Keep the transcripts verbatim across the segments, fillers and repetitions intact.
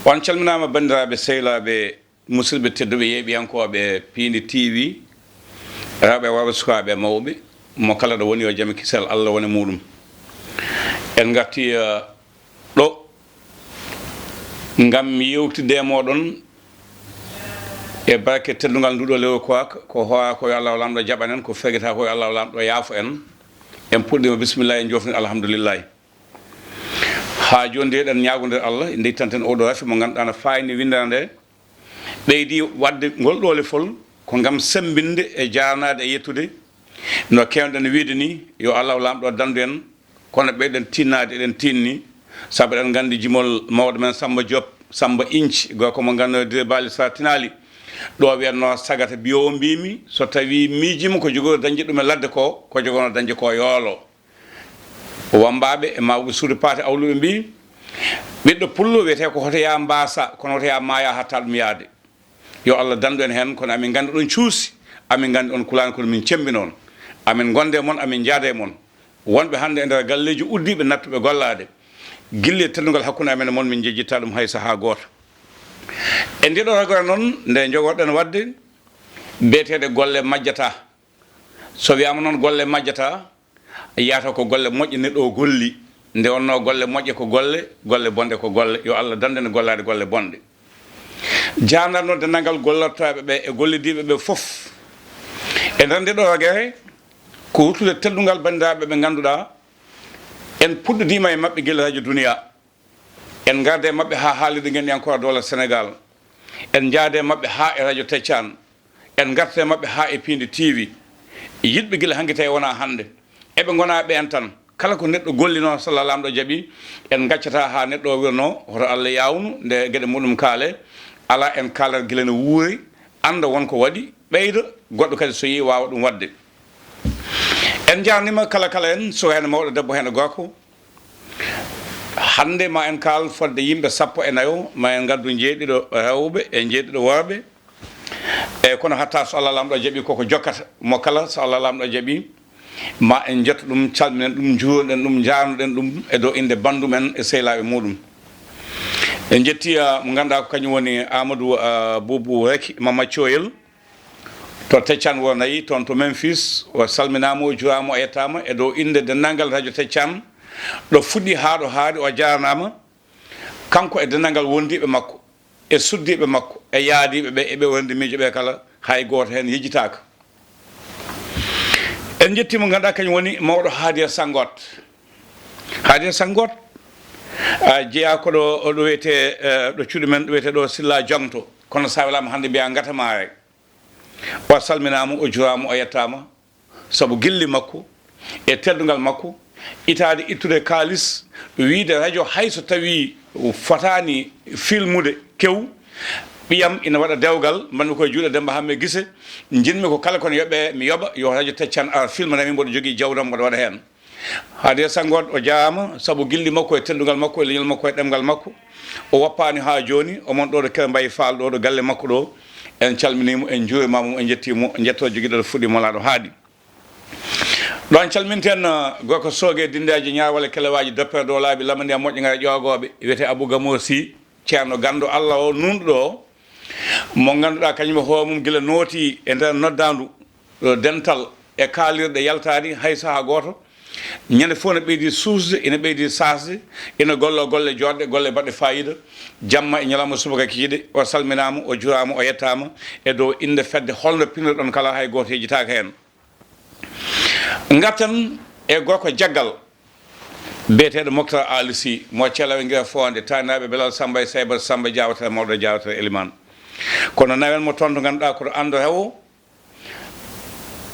On calminaama, banndiraaɓe, sehilaaɓe, musidɓe tedduɓe, yeeɓiyankooɓe Piindi T V, rewɓe e worɓe, sukaaɓe e mawɓe, mo kala ɗo woni, yo jam e kisal Allah wone muuɗum. En ngartii, eh, ɗo ngam yewtidde e mooɗon e barke teddungal nduɗo lewru koak, ko hoora ko yo Allah Laamɗo jaɓan en, ko fegata ko yo Allah Laamɗo yaafo en. En puɗɗima bisimillahi, en jofni alhamdulillahi. Haa jooni de eɗen ñaagondir Allah, nde ittanten oɗo rafi mo ngannduɗaa na faayni winndere nde, ɓeydi waɗde ngol ɗo lefol ko ngam semmbinde e jaarnaade e yettude, no keewɗen wiide ni, yo Allah Laamɗo danndu en, kono ɓeyɗen tinnaade, eɗen tinni, sabu eɗen nganndi jimol mawɗo men Samba Diop, Samba Inci, gorko mo ngannduɗaa debbo baali sa tinaali, ɗo wiyatno sagata biyo mbimi, so tawi miijima ko jogori dañde ɗum e ladde ko, ko jogono dañde ko yoolo. Wambaaɓe e mawɓe suudu paate awluɓe mbi, ɓiɗɗo pullo wiyetee ko hoto yaa mbaasa, kono hoto yaa maaya hatta ɗum yaade. Yo Allah danndu en heen, kono amin nganndi ɗon cuusi, amin nganndi on kulaani, kono min cemmbina on. Amin ngonde mon, amin njaade mon. Wonɓe hannde e nder galleeji uddiiɓe nattuɓe gollaade, gilli e teddungal hakkunde amen e mon, min njejjitta ɗum hay sahaa gooto. E ndiɗo ragora noon, nde njogorɗen waɗde, beeteede golle majjata. So wiyaama noon golle majjata, yahata ko golle moƴƴe neɗɗo o golli. Nde wonnoo golle moƴƴe ko golle, golle bonɗe ko golle. Yo Allah danndu en gollaade golle bonɗe. Jaarnatno denndaangal gollortooɓe ɓe e gollidiiɓe ɓe fof. E nder nde ɗo ragere, ko ruttude teddungal banndiraaɓe ɓe ngannduɗaa, en puɗɗodiima e maɓɓe gila Radio Dunia. En ngarda e maɓɓe haa haalirde ngenɗiyankore dowla Senegal. En njaada e maɓɓe haa e Radio Teccan. En ngarta e maɓɓe haa e Piindi T V. Yiɗɓe gila hanki tawi wonaa hannde. Eɓe ngonaa ɓeen tan. Kala ko neɗɗo gollinoo, so Allah Laamɗo jaɓi, en ngaccataa haa neɗɗo o wirnoo, hoto Allah yaawnu, nde geɗe muɗum kaale. Alaa, en kaalat gila no wuuri, annda won ko waɗi, ɓeyda, goɗɗo kadi so yiyi waawa ɗum waɗde. En njaarniima kala kala en, so heen mawɗo debbo, heen gorko. Hannde ma en kaal fodde yimɓe sappo e nayo, ma en ngaddu njeeɗiɗo rewɓe e njeeɗiɗo worɓe. E kono hatta so Allah Laamɗo jaɓi koko jokkata mo kala, so Allah Laamɗo jaɓi, ma en njetto ɗum, calminen ɗum, njuuroɗen ɗum, njaarnoɗen ɗum e dow innde banndum en e sehilaaɓe muɗum. En njetti, ah, mo ngannduɗaa ko kañum woni Amadou, ah, Boubou Reki Mama Coyel. To Teccan wuro nayi, toon to Memphis, o salminaama, o juuraama, o yettaama e dow innde denndaangal Radio Teccan, ɗo fuɗɗi haa ɗo haaɗi, o jaarnaama, kanko e denndaangal wondiiɓe makko, e suddiiɓe makko, e yaadiiɓe ɓe, e ɓe wonde miijo ɓe kala, hay gooto heen yejjitaaka. En njettii mo ngannduɗaa kañum woni mawɗo Haadiya Sanngoot. Haadiya Sanngoot, a jeyaa ko ɗo, ɗo wiyetee, eh, ɗo cuuɗi men, ɗo wiyetee ɗo Silla Joŋto. Kono so a welaama hannde mbiyaa Ngatamaare. O salminaama, o juuraama, o yettaama, sabu gilli makko e teddungal makko, itaade ittude kaalis, wiyde rajo, hay so tawii fotaani filmude kew, ɓiyam ina waɗa dewgal, mbaɗmi koye juuɗe Demmba Hammee Gise, njiɗmi ko kala ko ne yoɓee, mi yoɓa, yo rajo Teccan ar filmana mi, mboɗo jogii jawdam, mboɗo waɗa heen. Haadiya Sanngoot, o jaaraama sabu gilli makko e teddungal makko e leñol makko e ɗemngal makko. O woppaani haa jooni, omon ɗo ɗo Kër Mbaye Fall, ɗo ɗo galle makko ɗo. En calminii mo, en njuuriima mo, en njettii mo, njetto jogiiɗo ɗo fuɗɗi molaaɗo haaɗi. Ɗo en calminten, uh, gorko Sooge Dindeejo, Ñaawale Kelewaaji, Doppere Dow Laabi, Lamani e moƴƴo ngara ƴoogooɓe, wiyetee Abou Gamour Sy, ceerno ganndo Allah o nuunɗo ɗo, mo ngannduɗaa kañum e hoore mum gila nooti e nder noddaandu, uh, dental e kaalirɗe yaltaani hay sahaa gooto. Ñande fof ne ɓeydi suusde, ina ɓeydi saasde, ina golloo golle jooɗɗe, golle baɗɗe faayiida. Jamma e ñalawma subaka kikiiɗe, o salminaama, o juuraama, o yettaama e dow innde fedde holno pinnoɗon kala, hay gooto yejjitaaka heen. Ngarten e gorko Jaggal, biyeteeɗo Moctar Aali Sy, mo Celawe Ngira Foonde, taaniraaɓe Belal Samba e Saybat Samba, Jaawatere Mawɗo, Jaawatere Elimaan. Kono nawen mo toon to ngannduɗaa ko to Anndo Rewo,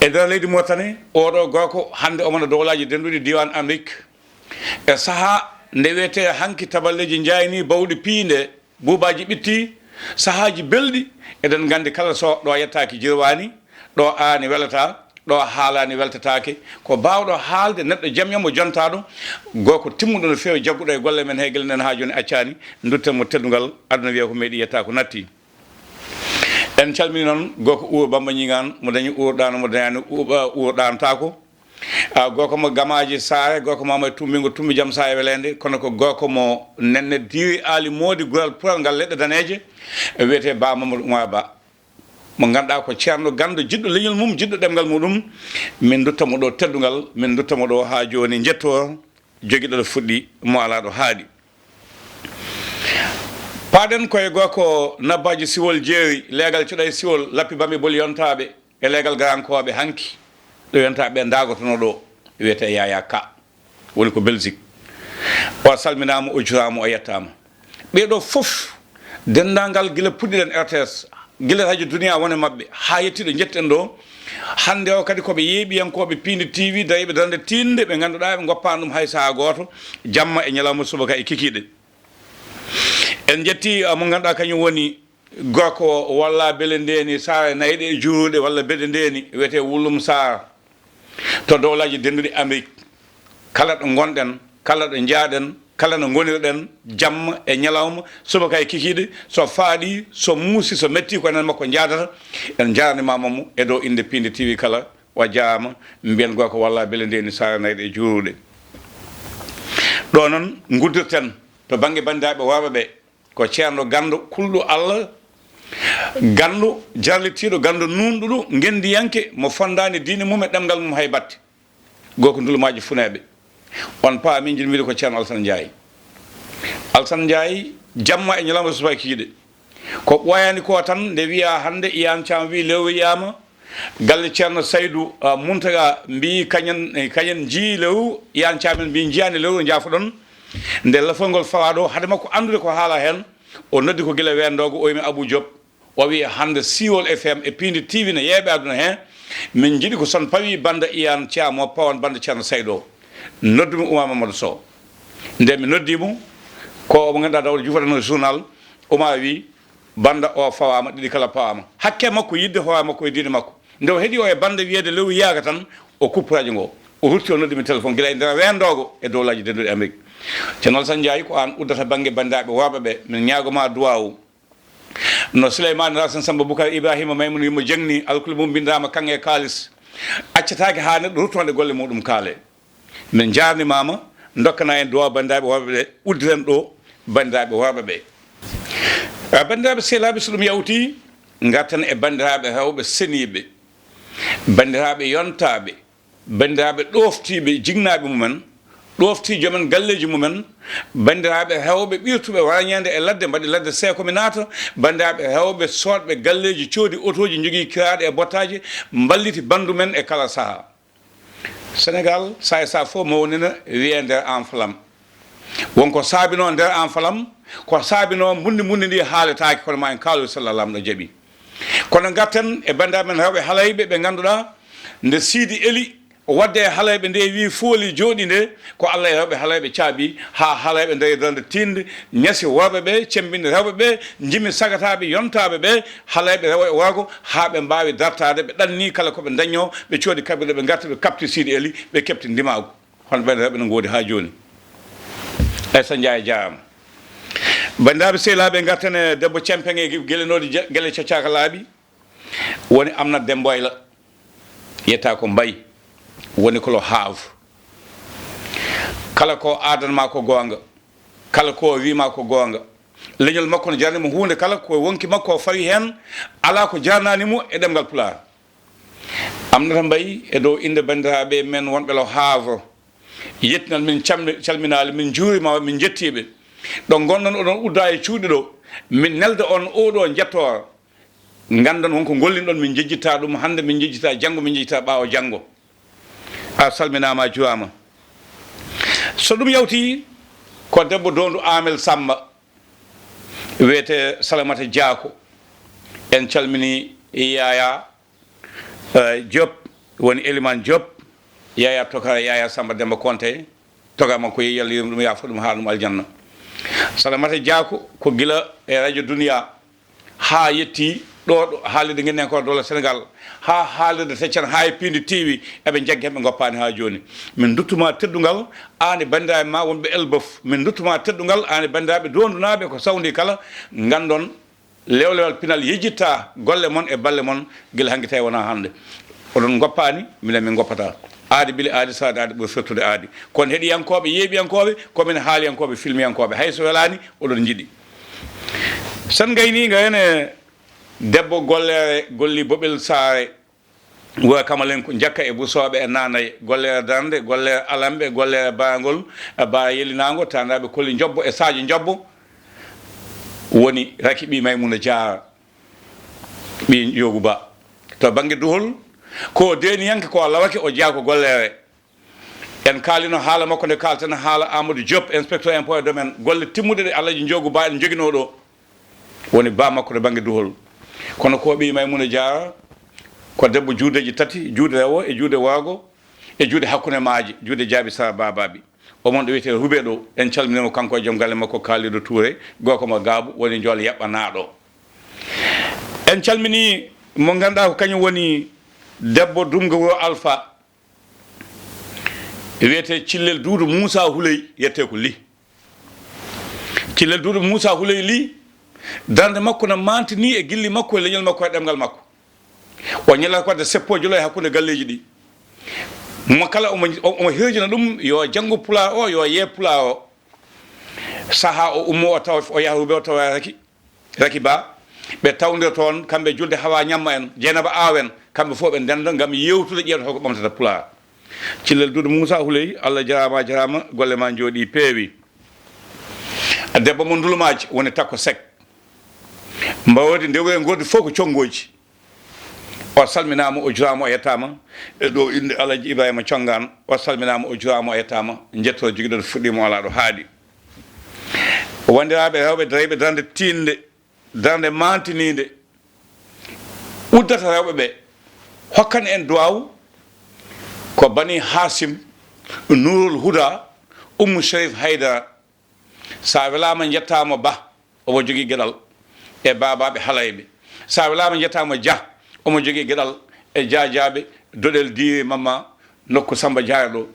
e nder leydi Mauritanie, oɗo gorko hannde omo e dowlaaji denduɗi diiwaan Amérique. E sahaa nde wiyetee hanki taballeeji njaayni, bawɗi piinde, buubaaji ɓitti, sahaaji belɗi, eɗen nganndi kala so ɗo yettaaki jirwaani, ɗo aani welataa, ɗo haalaani weltataake. Ko baawɗo haalde, neɗɗo jam yam o jontaaɗo, gorko timmuɗo no feewi, jagguɗo e golle men he gila nden haa jooni accaani, ndutten mo teddungal, aduna wiya ko meeɗi yetta ko natti. En calmini noon gorko Uur Bamba Ñiŋaan, mo dañi Uur ɗaano, mo dañaani Uur, Uur ɗaantaako. Ah, gorko mo Gamaaji Saare, gorko Mamadou Tummbingo Tumbi Jam Saare Weleende, kono ko gorko mo Nenne Diri Aali Moodi Gural Pural ngal Leɗɗe Daneeje, wiyetee Ba Mamadou Oumar Ba. Mo ngannduɗaa ko ceerno ganndo, jiɗɗo leñol mum, jiɗɗo ɗemngal muɗum. Min ndutta mo ɗo teddungal, min ndutta mo ɗo haa jooni, njetto jogiɗo ɗo fuɗɗi, mo alaa ɗo haaɗi. Paaɗen koye gorko Nabbaaji Siwol Jeeri, leegal Cuɗay Siwol, lappi Bambi Boli yontaaɓe, e leegal Garankooɓe hanki, ɗo yontaaɓe ɓe ndaagotono ɗo, wiyetee Yaya Ka. Woni ko Belgique. O salminaama, o juraama, o yettaama. Ɓee ɗo fof, denndaangal gila puɗɗiɗen R T S, gila Radio Duniya wone maɓɓe, haa yettii ɗo njettuɗen ɗo. Hannde o kadi ko ɓe yeeɓiyankooɓe Piindi T V, dariiɓe darnde tiiɗnde, ɓe ngannduɗaa ɓe ngoppaani ɗum hay sahaa gooto, jamma e ñalawma, subaka e kikiiɗe. En njettii, ah, mo ngannduɗaa kañum woni gorko Walla Bele Ndeeni, Saare Nayɗe e Juuruɗe, walla Bele Ndeeni, wiyetee Wulum Saar. To dowlaaji dennduɗi Amerik, kala ɗo ngonɗen, kala ɗo njaaɗen, kala no ngonirɗen, jamma e ñalawma, subaka e kikiiɗe, so faaɗi, so muusi, so metti, ko enen makko njaadata. En njaarnimaama mo e dow innde Piindi T V kala, o jaaraama, mbiyen gorko Walla Bele Ndeeni, Saare Nayɗe e Juuruɗe. Ɗo noon nguddirten to bannge banndiraaɓe worɓe ɓe, ko ceerno ganndo kulɗo Allah, ganndo jarlitiiɗo, ganndo nuunɗuɗo, ngenndiyanke mo fonndaani diine mum e ɗemngal mum hay batte. Gorko Ndulumaaji Funeeɓe. On paami, njiɗmi wiide ko ceerno Alsan Njaay. Alsan Njaay, jamma e ñalawma, subaka e kikiiɗe. Ko ɓooyaani ko tan, nde wiyaa hannde, Iyaan Caam wii lewru wiyaama, galle ceerno Saydu, ah, Muntaga mbii kañen, eh, kañen njii lewru, Iyaan Caam en mbii njiyaani lewru, njaafoɗon. Nde lafol ngol fawaa ɗo, hade makko anndude ko haalaa heen, o noddi ko gila Weendoogo, o wiyi mi Abuu Joop. O wiyi hannde Siiwol F M e Piindi T V ne yeeɓe aduna hee. Min njiɗi ko so on pawii bannda Iyaan Caam o, pawon bannda ceerno Saydu o. Noddu mi Oumar Mamadou Sow. Nde mi noddi mo, ko omo ngannduɗaa dawol juufaɗo no journal, Oumar wii, bannda o fawaama, ɗiɗi kala pawaama. Hakke makko yiɗde hoore makko e diine makko. Nde o heɗii o e bannda wiyeede lewru yiyaaka tan, o kuppu rajo ngo. O rutti o noddi mi téléphone gila e nder Weendoogo e dowlaaji dennduɗi Amerik. Ceerno Alsan Njaay, ko aan uddata bannge banndiraaɓe worɓe ɓe. Min ñaago ma duwaawu. No Suleymaani Raasin Sammba Bukar Ibraahiima Maymuna Yumma Jeŋ ni, alkule mum mbinndaama kaŋŋe e kaalis, accataake haa neɗɗo rutto e golle muɗum kaale. Min njaarnimaama, ndokkana en duwaaw banndiraaɓe worɓe ɓe, uddiren ɗo banndiraaɓe worɓe ɓe. A, banndiraaɓe sehilaaɓe, so ɗum yawtii, ngarten e banndiraaɓe rewɓe seniiɓe, banndiraaɓe yontaaɓe, banndiraaɓe ɗooftiiɓe jinnaaɓe mumen, ɗooftii joomen galleeji mumen, banndiraaɓe rewɓe ɓirtuɓe warañeende e ladde, mbaɗi ladde seeko mi naata, banndiraaɓe rewɓe soodɓe galleeji, coodi otooji, njogii kiraaɗe e bottaaje, mballiti banndu men e kala sahaa. Senegaal, sahaa e sahaa fof mawnina, wiyee nder en flamme. Won ko saabinoo nder en flamme, ko saabinoo mbunndi mbunndi ndi haaletaake, kono ma en kaaloy so Laamɗo jaɓii. Kono ngarten e banndiraaɓe men rewɓe halayɓe ɓe ngannduɗaa, nde Siidi Eli waɗde e halayɓe nde wii fooli jooɗi nde, ko Allah e rewɓe halayɓe caabii, haa halayɓe ndarii darnde tiiɗnde, ñasi worɓe ɓe, cemmbini rewɓe ɓe, njimi sagataaɓe, yontaaɓe ɓe, halayɓe rewo e worgo, haa ɓe mbaawi dartaade, ɓe ɗanni kala ko ɓe ndaññoo, ɓe coodi kaɓirɗe, ɓe ngarti, ɓe kaɓti Siidi Eli, ɓe keɓti ndimaagu. Hono ɓen rewɓe no ngoodi haa jooni. Aysa Njaay jaaraama. Banndiraaɓe sehilaaɓe, ngarten e debbo Cempeŋe, gelenooɗo je-, gele coccaaka laaɓi. Woni Amnat Demboyla, yetta ko Mbay, woni ko lo Havre. Kala ko aadan ma ko goonga, kala ko wi ma ko goonga. Leñol makko no jarani mo huunde kala, ko wonki makko o fawi heen, alaa ko jaranaani mo e ɗemngal Pulaar. Amnata Mbay, e dow innde banndiraaɓe men wonɓe lo Havre, yettinal min cammi-, calminaali, min njuuriima, min njettii ɓe. Ɗo ngonɗon oɗon udda e cuuɗi ɗo, min nelda on oo ɗoo njettoor. Nganndon won ko ngollinɗon, min njejjittaa ɗum hannde, min njejjittaa janngo, min njejjittaa ɓaawo janngo. A salminaama, a juuraama. So ɗum yawtii, ko debbo Doondu Aamel Sammba, wiyetee Salamata Jaako. En calminii Yaya, eh, Diop, woni Eliman Diop, Yaya Tokara, Yaya Sammba Demmba Konte, Tokara makko yehi, Yalla yurmo ɗum, yaafo ɗum, haara ɗum aljanna. Salamata Jaako ko gila e Radio Duniya haa yettii ɗo, ɗo haalirde ngennden ko dowla Senegaal, haa haalirde Teccan, haa e Piindi T V, eɓe njaggi heen, ɓe ngoppaani haa jooni. Min nduttuma teddungal, aan e banndiraaɓe ma wonɓe Elbeuf. Min nduttuma teddungal, aan e banndiraaɓe Doondunaaɓe, ko sawndi kala, nganndon lewlewal pinal yejjittaa golle mon e balle mon gila hanki tawi wonaa hannde. Oɗon ngoppaani, minen min ngoppataa. Aadi ɓili aadi, saade aadi ɓuri firtude aadi. Kono heɗiyankooɓe, yeeɓiyankooɓe, komin haaliyankooɓe, filmiyankooɓe. Hay so welaani, oɗon njiɗi. Sen ngayni nga hene debbo gollere, golli boɓel saare, wo kamalen ko jakka e busooɓe e naanaye, gollere darnde, gollere alamɓe, gollere baangol, e ba yelinaango, tandaɓe kolli njobbo e saajo njobbo. Woni Raki ɓii Maymuna Jaara, ɓii Njoogu Ba. To bannge duhol, ko o deeniyanke, ko o lawake, o jeyaa ko gollere. En kaalino haala makko nde kaalten haala Amadou Diop, inspecteur impôt et domaine. Golle timmuɗe ɗe Alhaji Njoogu Ba en njoginoo ɗo. Woni ba makko to bannge duhol. Kono ko ɓii Maymuna Jaara, ko debbo juudeeji tati, juude rewo e juude worgo, e juude hakkunde maaje, juude jaabi sara baabaaɓe. Omon ɗo wiyetee Hube ɗo, en calminii mo kanko e joom galle makko Kalidu Touré, gorko mo Gaabu, woni Njool Yaɓɓanaaɗo. En calminii mo ngannduɗaa ko kañum woni debbo Dumga Wuro Alfa, wiyetee Cillel Duudu Muusa Huley, yettee ko Li. Cillel Duudu Muusa Huley Li, darnde makko no mantinii e gilli makko e leñol makko e ɗemngal makko. O ñalata ko waɗde seppo e jolo e hakkunde galleeji ɗi. Mo kala omo, omo hirjina ɗum yo janngu pulaar o, yo yee pulaar o. Sahaa o ummo o tawa, o yaha Hube o tawa Raki, Raki Ba. Ɓe tawndir toon, kamɓe julde Hawa Ñamma en, Jeynaba Aaw en, kamɓe fof ɓe ndenda ngam yewtude ƴeewde holko ɓamtata pulaar. Cillel Duudu Muusa Huley, Allah jaraama, a jaraama, golle ma njooɗii peewi. Debbo mo Ndulmaaji woni Takko Sek. Mbawoodi ndewre ngoodi fof ko conngooji. O salminaama, o juraama, o yettaama. E ɗo innde Alhaji Ibrahima Conngaan, o salminaama, o juraama, o yettaama. Njettoor jogiɗon fuɗɗiima alaa ɗo haaɗi. Wanndiraaɓe rewɓe darayɓe darnde tiiɗnde, darnde maantiniinde, uddata rewɓe ɓe, hokkani en duwaawu, ko Bani Haasim, Nuurul Huda, Ummu Sharif Haydara. Sa welaama njettaa mo Ba, omo jogii geɗal e baabaaɓe halayɓe. Sa welaama njettaa mo Dia, omo jogii geɗal e jaajaaɓe, Doɗel Diiri Mamma, nokku Samba Diarra ɗo,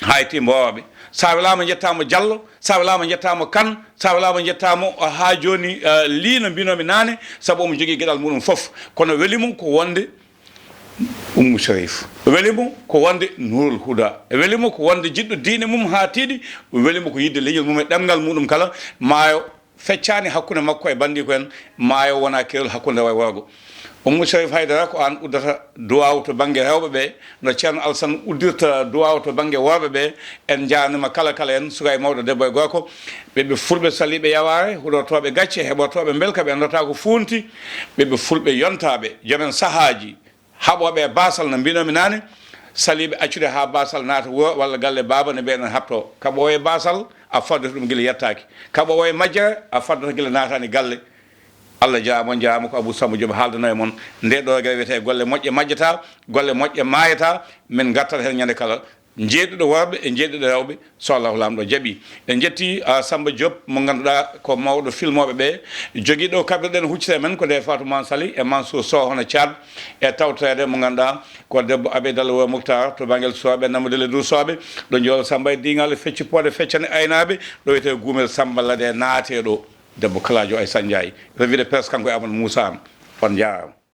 Hayti Mbooɓe. Sa welaama njettaa mo Diallo, sa welaama njettaa mo Kane, sa welaama njettaa mo haa jooni, eh, Li no mbinoomi naane, sabu omo jogii geɗal muɗum fof. Kono weli mo ko wonde Ummu Sharif. Weli mo ko wonde Nuurul Huda. Weli mo ko wonde jiɗɗo diine mum haa tiiɗi. Weli mo ko yiɗde leñol mum e ɗemngal muɗum kala. Maayo feccaani hakkunde makko e banndiiko en. Maayo wonaa keerol hakkunde rewo e worgo. Ummu Sharif Haydara, ko aan uddata duwaawu to bannge rewɓe ɓe, no Ceerno Alsan uddirta duwaawu to bannge worɓe ɓe. En njaarniima kala kala en, suka e mawɗo, debbo e gorko. Ɓiɓɓe fulɓe saliiɓe yawaare, huɗortooɓe gacce, heɓortooɓe mbelka, ɓe anndataa ko fuunti. Ɓiɓɓe fulɓe yontaaɓe, joomen sahaaji, haɓooɓe e baasal no mbinoomi naane, saliiɓe accude haa baasal naata wuro walla galle baaba no mbiyen en haɓtoo. Kaɓoowo e baasal, a faddata ɗum gila yettaaki. Kaɓoowo e majjere, a faddata gila naataani galle. Allah jaaraama, on jaaraama, ko Abou Samba Diop haaldanoo e mon. Nde ɗo gere wiyetee golle moƴƴe majjata, golle moƴƴe maayata, min ngartat heen ñande kala. Njeeɗuɗo worɓe e njeeɗuɗo rewɓe, so Allahu Laamɗo jaɓii. En njetti, ah, Samba Diop, mo ngannduɗaa ko mawɗo filmooɓe ɓe. Jogiiɗo kaɓirɗe ɗen huccita e men ko nde Fatou Man Sali e Mansour Sow hono Thiat. E tawtoreede mo ngannduɗaa ko debbo Abidal Wuro Mouhtar to Bangel Sooɓe, Namdelle Dour Sooɓe. Ɗo Njool Samba e Diŋal fecci pooɗe feccani aynaaɓe. Ɗo wiyetee Guumel Samba Lade naatee ɗo. Debbo kalaajo Aysata Njaay. Revue de presse kanko e Amadou Moussa Anne. On njaaraama.